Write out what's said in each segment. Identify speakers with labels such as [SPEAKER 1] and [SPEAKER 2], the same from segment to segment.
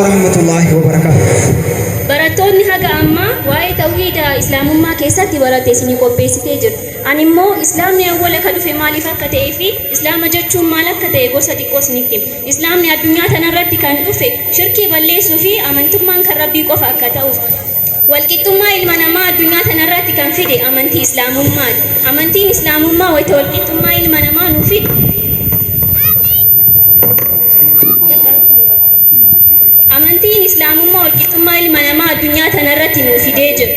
[SPEAKER 1] warahmatullaahi wabarakaatuh.
[SPEAKER 2] Barattoonni haga ammaa waa'ee tawhiida Islaamummaa keessatti baratte isinii qopheessitee jirti. Ani immoo Islaamni awwala ka dhufe maaliif akka ta'ee fi Islaama jechuun maal akka ta'e gorsa xiqqoo isinitti hima. Islaamni addunyaa tanarratti kan dhufe shirkii balleessuu fi amantummaan kan Rabbii qofa akka ta'uuf. Walqixxummaa ilma namaa addunyaa tanarratti kan fide amantii Islaamummaati. Amantiin Islaamummaa wayta walqixxummaa ilma namaa nuu fide, Amantiin Islaamummaa walqixxummaa ilma namaa addunyaa tanarratti nuu fidee jira.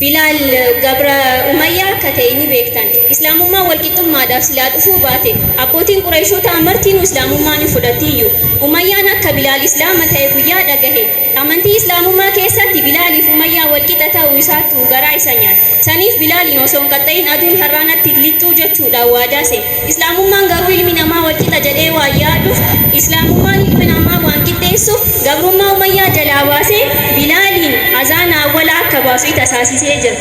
[SPEAKER 2] Bilaal gabra Umayyaa akka ta'e ni beektan. Islaamummaan walqixxummaadhaaf silaa dhufuu baate abbootiin Qurayshotaa martinuu Islaamummaa ni fudhattiiyyu. Umayyaan akka Bilaal Islaama ta'e guyyaa dhagahe, amantii Islaamummaa keessatti Bilaaliif Umayyaan walqixa ta'uu isaattu garaa isa nyaate. Saniif Bilaaliin osoo hin qaxxa'in aduun har'aa natti hin lixxuu jechuudhaan waadaa seene. Islaamummaan garuu ilmi namaa walqixa jedhee waan yaaduuf, Islaamummaan ilma namaa waan qixxeessuuf gabrummaa Umayyaa jalaa baasee Bilaaliin azaana awwalaa akka baasu ita taasisee jira.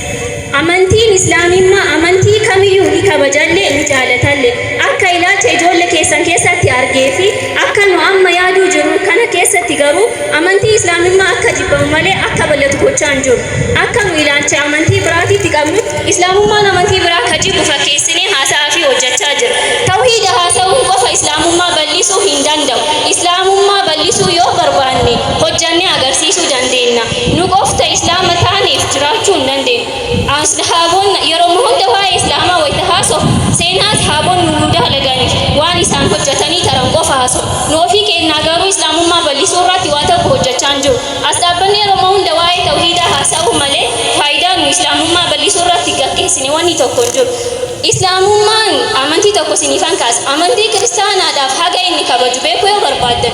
[SPEAKER 2] Amantiin Islaamimmaa amantii kamiyyuu ni kabajalle, ni jaalatalle. Akka ilaalcha ijoolle keessan keessatti argee fi akka nu amma yaaduu jirru kana keessatti garuu amantii Islaamimmaa akka jibbamu malee akka bal'atu gochaa hin jiru. Akka nu ilaalcha amantii biraatitti qabnutti Islaamummaan amantii biraa ka jibbu fakkeessinee haasa'aa fi hojjachaa jirra. Tawhiida haasa'uun qofa Islaamummaa bal'isuu hin danda'u. Islaamummaa bal'isuu yoo barbaanne hojjannee agarsiisuu dandeenna. Nu qofta Islaama taaneef jiraachuu hin dandeennu. Ashaabonna yeroma hunda waa'ee Islaamaa wayta haasofnu seenaa ashaabonni nuu dalaganiif waan isaan hojjatanii taran qofa haasofna. Nu ofii keennaa garuu Islaamummaa bal'isuu irratti waa tokko hojjachaa hin jirru. As dhaabbannee yeroma hunda waa'ee tawhiidaa haasa'uu malee faaydaa nu Islaamummaa bal'isuu irratti gaggeessine wanni tokko hin jiru. Islaamummaan amantii tokko isiniifan kaasa. Amantii kiristaanaadhaaf haga inni kabaju beekuu yoo barbaaddan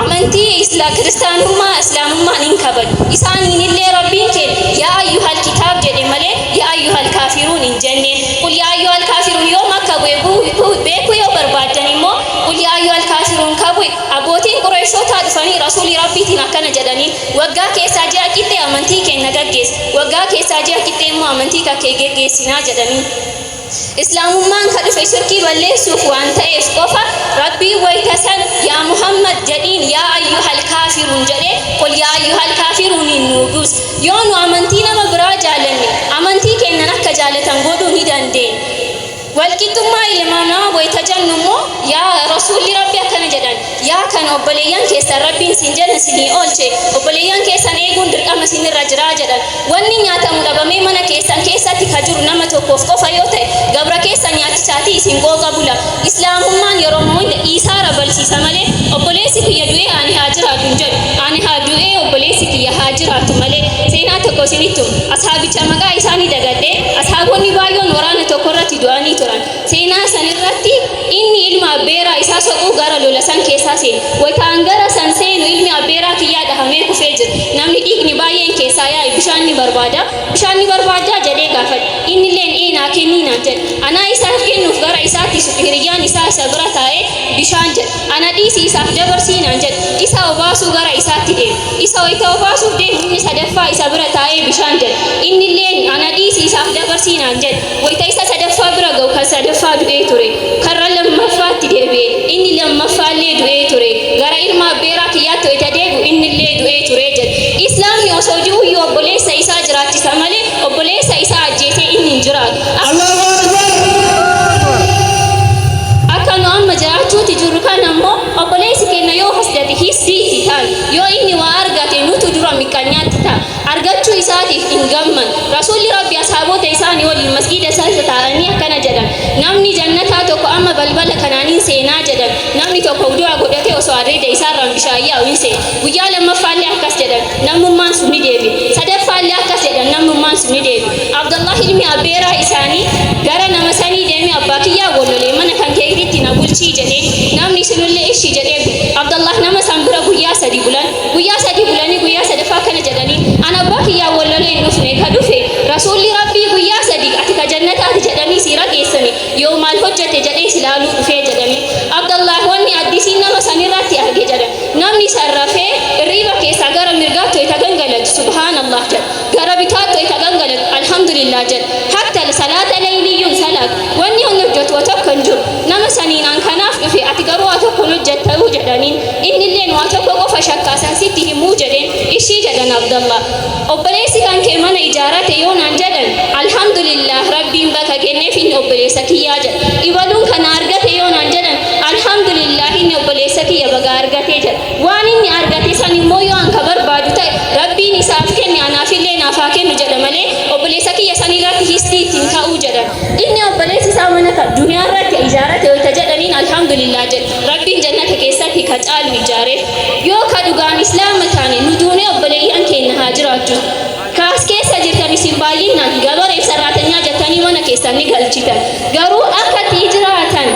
[SPEAKER 2] amantii isla kiristaanummaa Islaamummaan hin kabaju. Isaaniinillee Rabbiin keenya yaa ayyuhal kitaab jedhe malee yaa ayyuhal kaafiruun hin jenneen. Qul yaa ayyuhal kaafiruun yoom akka bu'e beekuu yoo barbaaddan immoo qul yaa ayyuhal kaafiruun ka bu'e Abbootiin Qurayshootaa dhufanii Rasuulii Rabbiitiin akkana jedhaniin, Waggaa keessaa ji'a qixxee amantii keenna gaggeessa, waggaa keessaa ji'a qixxee immoo amantii kakkee geggeessinaa jedhaniin. Islaamummaan ka dhufe shirkii balleessuuf waan ta'eef qofa Rabbiin wayta san yaa Muhammad jedhiin yaa ayyuhal kaafiruun jedhee qul yaa ayyuhal kaafiruuniin nuu buuse. Yoo nu amantii nama biraa jaalanne amantii keennan akka jaalatan godhuu ni dandeenna. Walqixxummaa ilma namaa wayta jannu immoo yaa Rasuulli Rabbi akkana jedhan, Yaa kan obboleeyyan keessan Rabbiin sin jala isinii oolche, obboleeyyan keessan eeguun dirqama isinirra jiraa jedhan. Wanni nyaatamu dhabamee mana keessan keessatti ka jiru nama tokkoof qofa yoo ta'e, gabra keessan nyaachisaatii isin qooqa bula. Islaamummaan yeroma hunda iisaara balsiisa malee obboleessi kiyya du'ee ani haa jiraadhu hin jedhu. Ani haa du'ee obboleessi kiyya haa jiraatu malee. Seenaa tokko isinitti hima. Ashaabicha maqaa isaanii dagadhe. Ashaabonni baay'oon waraana tokko irratti du'anii turan. Seenaa san irratti inni ilma abbeeraa isaa soquu gara lola san keessaa seene. Wayta an gara san seenu ilmi abbeeraa kiyyaa dhahamee kufee jira. Namni dhiigni baay'een keessaa yaa'e bishaan ni barbaada. Bishaan ni barbaaddaa? jedhee gaafadhe. Innilleen ee naa kennii naan jedhe. Anaa isaaf kennuuf gara isaatti suqe hiriyyaan isaa isa bira taa'ee bishaan jedhe. Ana dhiisi isaaf dabarsii naan jedhe. Isa obaasuu gara isaatti deeme. Isa wayta obaasuuf deemu inni sadaffaa isa bira taa'ee bishaan jedhe. Innilleen ana dhiisi isaaf dabarsii naan jedhe. Wayta isa sadaffaa bira ga'u kan sadaffaa du'ee ture. Karra lammaffaatti deebi'e. Inni lammaffaallee du'ee ture. Gara ilma abbeeraa kiyyaatti wayta deebi'u innillee du'ee ture jedhe. Islaamni osoo du'uyyuu obboleessa isaa jiraachisa malee obboleessa isaa ajjeesee inni hin jiraatu.
[SPEAKER 1] Allahu Akbar!
[SPEAKER 2] Akka nu amma jiraachuuti jirru kana immoo obboleessi keenya yoo hasdate hisdii itti taana. Yoo inni waa argate nutu dura miqqanyaatti ta'a. Argachuu isaatiif hin gammannu. Rasuulli Rabbi ashaabota isaanii waliin masgiida keessa taa'anii akkana jedhan, Namni jannataa tokko amma balbala kanaan hin seenaa jedhan. Namni tokko wudu'a godhatee osoo areeda isaarraan bishaan yaa'u hin seene. Guyyaa lammaffaallee akkas jedhan. Namnummaan sun ni deebi'e. Sadaffaallee akkas jedhan. Namnummaan sun ni deebi'e. Abdallah ilmi abbeeraa isaanii gara nama sanii deemee abbaa kiyyaa wal lolee mana kan keetitti na bulchii jedheen. Namni sunillee ishi jedhee bule. Abdallah nama san bira guyyaa sadi bulan. Guyyaa sadi bulanii guyyaa sadaffaa akkana jedhaniin, An abbaa kiyyaan wal lolee hin dhufne, ka dhufe Rasuulli Rabbii guyyaa sadi ati ka jannataati jedhanii sii rageessani, yoo maal hojjatte jedhee si laaluu dhufee jedhaniin. Abdallaah wanni addisiin nama sanirratti arge jedhan, namni san rafee irriiba keessaa gara mirgaatti wayta gangalatu subhaanallah jedha, gara bitaatti wayta gangalatu alhamdulillah jedha, hatta salaata layliiyyuu hin salaatu, wanni inni hojjatu wa tokko hin jiru. Nama saniin an kanaaf dhufe ati garuu waa tokko hin hojjattayuu jedhan. Jedhaniin. Innilleen waa tokko qofa shakkaasan sitti himuu jedheen. Ishii jedhan Abdallah. Obboleessi kan kee mana ijaarate yoo naan jedhan, alhamdulillah, Rabbiin bakka kenneef, inni obboleessa kiyyaa jedha. Ibaluun kana argate yoo naan jedhan, alhamdulillah, inni obboleessa kiyya baga argate jedha. Waan inni argate san immoo yoo an ka barbaadu ta'e, Rabbiin isaaf kenne, anaafillee naaf haa kennu jedha malee obboleessa kiyya san irratti histii ittiin ka'uu jedhan. Inni obboleessi isaa mana ka duniyaa irratti ijaarate wayita jedhaniin, alhamdulillah jedha. Rabbiin jannata keessatti ka caalu ijaareef. Yoo ka dhugaan Islaama taane, nu duunee obboleeyyan keenya haa jiraachuu. Kaas keessa jirtan isin baay'inaan gabareef sarraatanyaa jettanii mana keessan ni galchitan. Garuu akka itti jiraatan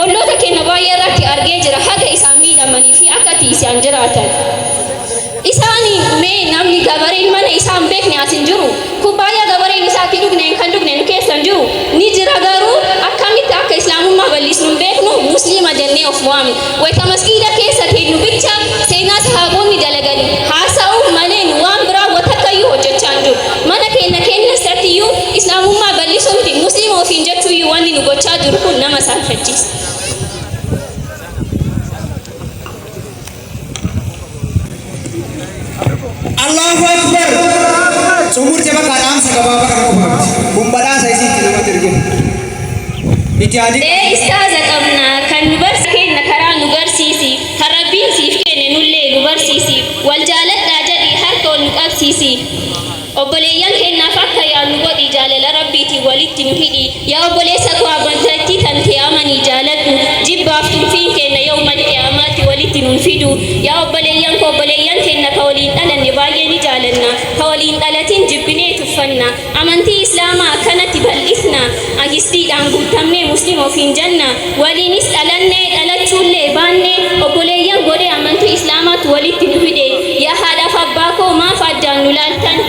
[SPEAKER 2] olloota keenya baay'ee irratti argee jira, haga isaan miidhamanii fi akka itti isaan jiraatan. Isaaniin mee namni gabareen mana isaan beekne as hin jiru. Kubbaayyaa gabareen isaatti dhugne kan dhugne nu keessa hin jiru. Ni jira, garuu akkamitti akka Islaamummaa bal'isnu hin beeknu. Musliima jennee of waamne. Wayita masgiida keessa teenyu bicha seenaa sahaabonni dalaganii haasa'uu malee nu waan biraa watakkayyuu hojjechaa hin jiru. Mana keenya keessatti iyyuu Islaamummaa bal'isuu miti, Musliima ofiin jechuuyyuu wanni nu gochaa jiru kun nama saalfachiisa.
[SPEAKER 1] Allahu Akbar! Xumurte bakka dhaamsa gabaabaa kana qofa qabdi. Kun badhaasa isiitti namatti ergine. Itti yaadii.
[SPEAKER 2] Ee, istaaza qabna kan nu barsi kenna, karaa nu garsiisi, kan Rabbiin siif kenne nullee nu barsiisi, wal jaaladhaa jedhi harka ol nu qabsiisi, obboleeyyan kennaaf akka yaadnu godhi, jaalala Rabbiitiin walitti nu hidhi. Yaa obboleessa koo, amantii tan kee amanii jaaladhu. Jibbaaf tulfiin kenna yawmal qiyaamaatti walitti nun fidu. Yaa obboleeyyan koo, obboleeyyan kenna ka waliin dhalanne baay'ee ni jaalanna, ka waliin dhalatin jibbinee tuffanna. Amantii Islaamaa akkanatti bal'isna. Ahisdiidhaan guutamnee Muslima ofiin janna. Waliinis dhalannee dhalachuullee baanne, obboleeyyan godhee amantii Islaamaatti walitti nu hidhe. Yaa haadhaaf abbaa koo, maaf addaan nu laaltan?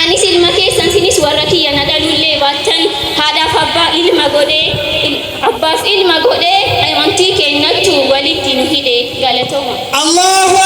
[SPEAKER 2] Anis ilma keessan, sinis warra kiyya na dhaluullee baattan, haadhaaf abbaa ilma godhee, abbaaf ilma godhee amantii kennattu walitti nu hidhe. Galatooma.
[SPEAKER 1] Allahu